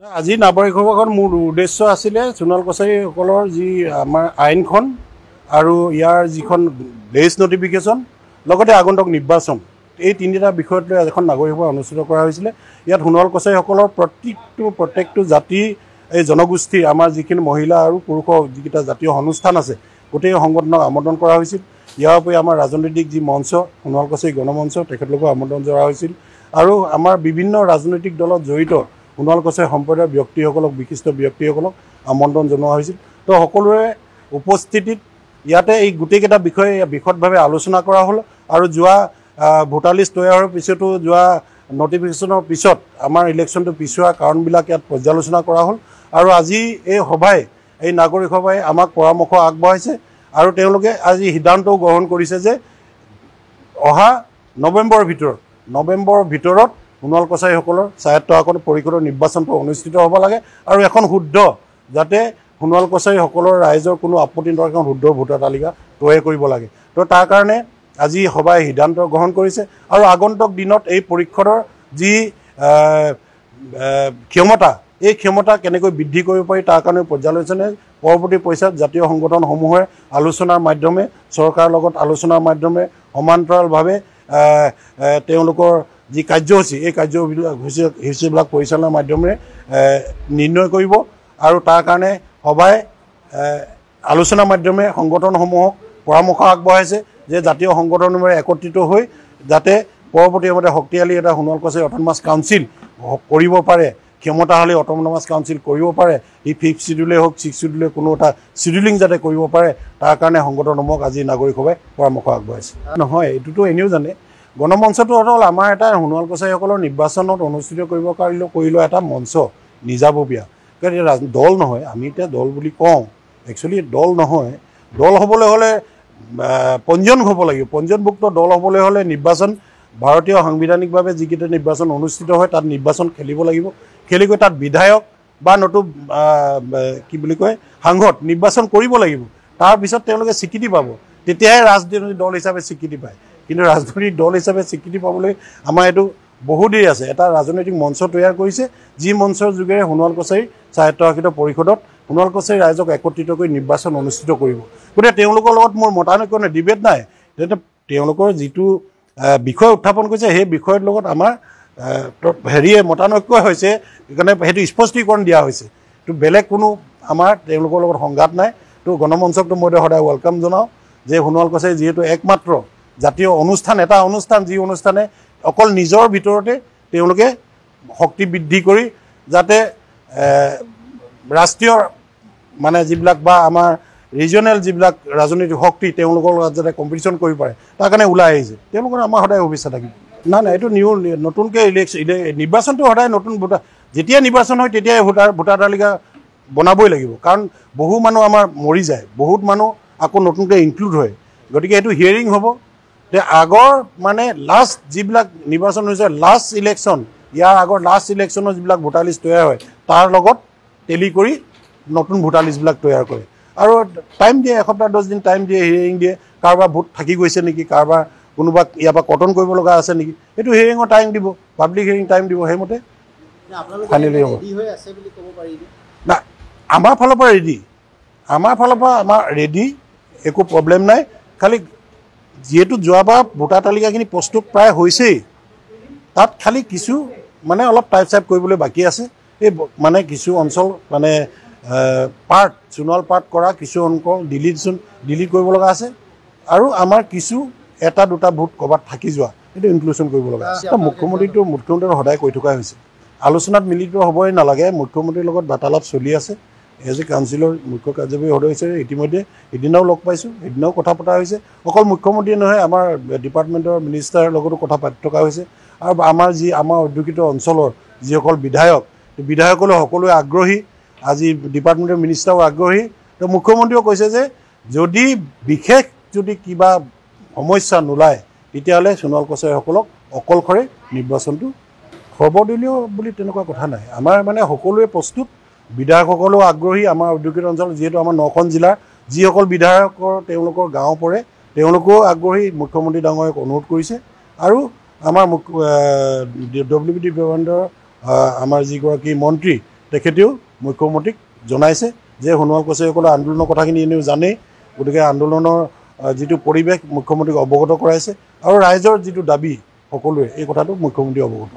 আজি নাগৰিক সভাখন মূল উদ্দেশ্য আছিলে সোণোৱাল কছাৰীসকলৰ যি আমাৰ আইনখন আৰু ইয়াৰ যিখন লেজ নটিফিকেশ্যন, লগতে আগন্তুক নিৰ্বাচন, এই তিনিটা বিষয়ত লৈ এখন নাগৰিক সভা অনুষ্ঠিত কৰা হৈছিলে। ইয়াত সোণোৱাল কছাৰীসকলৰ প্ৰত্যেকটো জাতি, এই জনগোষ্ঠীৰ আমাৰ যিখিনি মহিলা আৰু পুৰুষৰ যিকেইটা জাতীয় অনুষ্ঠান আছে, গোটেই সংগঠনক আমন্ত্ৰণ কৰা হৈছিল। ইয়াৰ উপৰি আমাৰ ৰাজনৈতিক যি মঞ্চ, সোণোৱাল কছাৰী গণমঞ্চ, তেখেতলোকো আমন্ত্ৰণ জনোৱা হৈছিল। আৰু আমাৰ বিভিন্ন ৰাজনৈতিক দলত জড়িত সোণোৱাল কছাৰী সম্প্ৰদায়ৰ ব্যক্তিসকলক, বিশিষ্ট ব্যক্তিসকলক আমন্ত্ৰণ জনোৱা হৈছিল। তো সকলোৰে উপস্থিতিত ইয়াতে এই গোটেইকেইটা বিষয়ে বিশদভাৱে আলোচনা কৰা হ'ল। আৰু যোৱা ভোটাৰ লিষ্ট তৈয়াৰ হোৱাৰ পিছতো, যোৱা নটিফিকেশ্যনৰ পিছত আমাৰ ইলেকশ্যনটো পিছুৱাৰ কাৰণবিলাক ইয়াত পৰ্যালোচনা কৰা হ'ল। আৰু আজি এই সভাই, এই নাগৰিক সভাই আমাক পৰামৰ্শ আগবঢ়াইছে আৰু তেওঁলোকে আজি সিদ্ধান্তও গ্ৰহণ কৰিছে যে অহা নৱেম্বৰৰ ভিতৰত সোণোৱাল কছাৰীসকলৰ স্বায়ত্তশাসন পৰিষদৰ নিৰ্বাচনটো অনুষ্ঠিত হ'ব লাগে আৰু এখন শুদ্ধ, যাতে সোণোৱাল কছাৰীসকলৰ ৰাইজৰ কোনো আপত্তি নথকা এখন শুদ্ধ ভোটাৰ তালিকা তৈয়াৰ কৰিব লাগে। তো তাৰ কাৰণে আজি সভাই সিদ্ধান্ত গ্ৰহণ কৰিছে। আৰু আগন্তুক দিনত এই পৰিষদৰ যি ক্ষমতা, এই ক্ষমতা কেনেকৈ বৃদ্ধি কৰিব পাৰি তাৰ কাৰণে পৰ্যালোচনা পৰৱৰ্তী পইচাত জাতীয় সংগঠনসমূহে আলোচনাৰ মাধ্যমে, চৰকাৰৰ লগত আলোচনাৰ মাধ্যমে সমান্তৰালভাৱে তেওঁলোকৰ যি কাৰ্যসূচী, এই কাৰ্যসূচীবিলাক পৰিচালনাৰ মাধ্যমেৰে নিৰ্ণয় কৰিব। আৰু তাৰ কাৰণে সভাই আলোচনাৰ মাধ্যমে সংগঠনসমূহক পৰামৰ্শ আগবঢ়াইছে যে জাতীয় সংগঠনসমূহে একত্ৰিত হৈ যাতে পৰৱৰ্তী সময়তে শক্তিশালী এটা সোণোৱাল কছাৰী অট'নমাছ কাউন্সিল কৰিব পাৰে, ক্ষমতাশালী অট'নমাছ কাউন্সিল কৰিব পাৰে, ই ফিফ্থ চিডিউলেই হওক, ছিক্স চিডিউলেই, কোনো এটা চিডিউলিং যাতে কৰিব পাৰে তাৰ কাৰণে সংগঠনসমূহক আজি নাগৰিক সভাই পৰামৰ্শ আগবঢ়াইছে। নহয়, এইটোতো এনেও জানে, গণমঞ্চটো হ'ল আমাৰ এটা সোণোৱাল কছাৰীসকলৰ নিৰ্বাচনত অনুষ্ঠিত কৰিব কাৰণে কৰি লোৱা এটা মঞ্চ, নিজাববীয়া। গতিকে দল নহয়, আমি এতিয়া দল বুলি কওঁ, একচুৱেলি দল নহয়। দল হ'বলৈ হ'লে পঞ্জীয়ন হ'ব লাগিব। পঞ্জীয়নভুক্ত দল হ'বলৈ হ'লে নিৰ্বাচন, ভাৰতীয় সাংবিধানিকভাৱে যিকেইটা নিৰ্বাচন অনুষ্ঠিত হয় তাত নিৰ্বাচন খেলিব লাগিব। খেলি গৈ তাত বিধায়ক বা নতুন কি বুলি কয় সাংসদ নিৰ্বাচন কৰিব লাগিব। তাৰপিছত তেওঁলোকে স্বীকৃতি পাব, তেতিয়াহে ৰাজনৈতিক দল হিচাপে স্বীকৃতি পায়। কিন্তু ৰাজনৈতিক দল হিচাপে স্বীকৃতি পাবলৈ আমাৰ এইটো বহু দেৰি আছে। এটা ৰাজনৈতিক মঞ্চ তৈয়াৰ কৰিছে, যি মঞ্চৰ যোগেৰে সোণোৱাল কছাৰী স্বায়ত্তশাসিত পৰিষদত সোণোৱাল কছাৰী ৰাইজক একত্ৰিত কৰি নিৰ্বাচন অনুষ্ঠিত কৰিব। গতিকে তেওঁলোকৰ লগত মোৰ মতানৈক্য নাই, ডিবেট নাই। তেন্তে তেওঁলোকৰ যিটো বিষয় উত্থাপন কৰিছে সেই বিষয়ৰ লগত আমাৰ হেৰিয়ে মতানৈক্য হৈছে, সেইকাৰণে সেইটো স্পষ্টীকৰণ দিয়া হৈছে। তো বেলেগ কোনো আমাৰ তেওঁলোকৰ লগত সংঘাত নাই। তো গণমঞ্চকটো মই সদায় welcome জনাওঁ যে সোণোৱাল কছাৰী যিহেতু একমাত্ৰ জাতীয় অনুষ্ঠান, এটা অনুষ্ঠান যি অনুষ্ঠানে অকল নিজৰ ভিতৰতে তেওঁলোকে শক্তি বৃদ্ধি কৰি যাতে ৰাষ্ট্ৰীয় মানে যিবিলাক বা আমাৰ ৰিজনেল যিবিলাক ৰাজনৈতিক শক্তি তেওঁলোকৰ লগত যাতে কম্পিটিশ্যন কৰিব পাৰে তাৰ কাৰণে ওলাই আহিছে। তেওঁলোকৰ আমাৰ সদায় শুভেচ্ছা থাকিব। নাই নাই, এইটো নিউ নতুনকৈ ইলেকশ্যন নিৰ্বাচনটো সদায় নতুন ভোটাৰ, যেতিয়া নিৰ্বাচন হয় তেতিয়াই ভোটাৰ তালিকা বনাবই লাগিব। কাৰণ বহু মানুহ আমাৰ মৰি যায়, বহুত মানুহ আকৌ নতুনকৈ ইনক্লুড হয়। গতিকে এইটো হিয়েৰিং হ'ব। তে আগৰ মানে লাষ্ট যিবিলাক নিৰ্বাচন হৈছে, লাষ্ট ইলেকশ্যন, ইয়াৰ আগৰ লাষ্ট ইলেকশ্যনৰ যিবিলাক ভোটাৰ লিষ্ট তৈয়াৰ হয় তাৰ লগত টেলি কৰি নতুন ভোটাৰ লিষ্টবিলাক তৈয়াৰ কৰে। আৰু টাইম দিয়ে, এসপ্তাহ 10 দিন টাইম দিয়ে, হিয়েৰিং দিয়ে। কাৰোবাৰ ভোট থাকি গৈছে নেকি, কাৰোবাৰ কোনোবা ইয়াৰ পৰা কটন কৰিব লগা আছে নেকি, সেইটো হিয়েৰিঙৰ টাইম দিব, পাব্লিক হিয়েৰিং টাইম দিব, সেইমতে ফাইনেলি হ'ব। না, আমাৰ ফালৰ পৰা ৰেডি, আমাৰ ফালৰ পৰা আমাৰ ৰেডি, একো প্ৰব্লেম নাই। খালি যিহেতু যোৱাবাৰ ভোটাৰ তালিকাখিনি প্ৰস্তুত প্ৰায় হৈছেই, তাত খালি কিছু মানে অলপ টাইপ চাইপ কৰিবলৈ বাকী আছে। এই মানে কিছু অঞ্চল মানে পাৰ্ট, সোণোৱাল পাৰ্ট কৰা কিছু অংক ডিলিট কৰিব লগা আছে। আৰু আমাৰ কিছু এটা দুটা ভোট ক'ৰবাত থাকি যোৱা, সেইটো ইনক্লুশ্যন কৰিব লগা আছে। মুখ্যমন্ত্ৰীটো সদায় কৈ থকাই হৈছে, আলোচনাত মিলিত হ'বই নালাগে। মুখ্যমন্ত্ৰীৰ লগত বাৰ্তালাপ চলি আছে। এজ এ কাউন্সিলৰ মুখ্য কাৰ্যবাহী সদস্য ইতিমধ্যে সেইদিনাও লগ পাইছোঁ, সেইদিনাও কথা পতা হৈছে। অকল মুখ্যমন্ত্ৰীয়ে নহয়, আমাৰ ডিপাৰ্টমেণ্টৰ মিনিষ্টাৰৰ লগতো কথা পাতি থকা হৈছে। আৰু আমাৰ যি আমাৰ অধ্যুষিত অঞ্চলৰ যিসকল বিধায়ক, বিধায়কসকলে সকলোৱে আগ্ৰহী, আজি ডিপাৰ্টমেণ্টৰ মিনিষ্টাৰো আগ্ৰহী। তো মুখ্যমন্ত্ৰীয়েও কৈছে যে যদি বিশেষ যদি কিবা সমস্যা নোলায় তেতিয়াহ'লে সোণোৱাল কছাৰীসকলক অকলশৰে নিৰ্বাচনটো সৰ্বদলীয় বুলি তেনেকুৱা কথা নাই। আমাৰ মানে সকলোৱে প্ৰস্তুত, বিধায়কসকলেও আগ্ৰহী। আমাৰ অধ্যুষিত অঞ্চল যিহেতু আমাৰ 9খন জিলাৰ যিসকল বিধায়কৰ তেওঁলোকৰ গাঁও পৰে তেওঁলোকেও আগ্ৰহী, মুখ্যমন্ত্ৰী ডাঙৰীয়াক অনুৰোধ কৰিছে। আৰু আমাৰ ডব্লিউ বি ডি ডিপাৰ্টমেণ্টৰ আমাৰ যিগৰাকী মন্ত্ৰী তেখেতেও মুখ্যমন্ত্ৰীক জনাইছে যে সোণোৱাল কছাৰীসকলৰ আন্দোলনৰ কথাখিনি এনেও জানেই, গতিকে আন্দোলনৰ যিটো পৰিৱেশ মুখ্যমন্ত্ৰীক অৱগত কৰাইছে আৰু ৰাইজৰ যিটো দাবী সকলোৱে এই কথাটো মুখ্যমন্ত্ৰী অৱগত।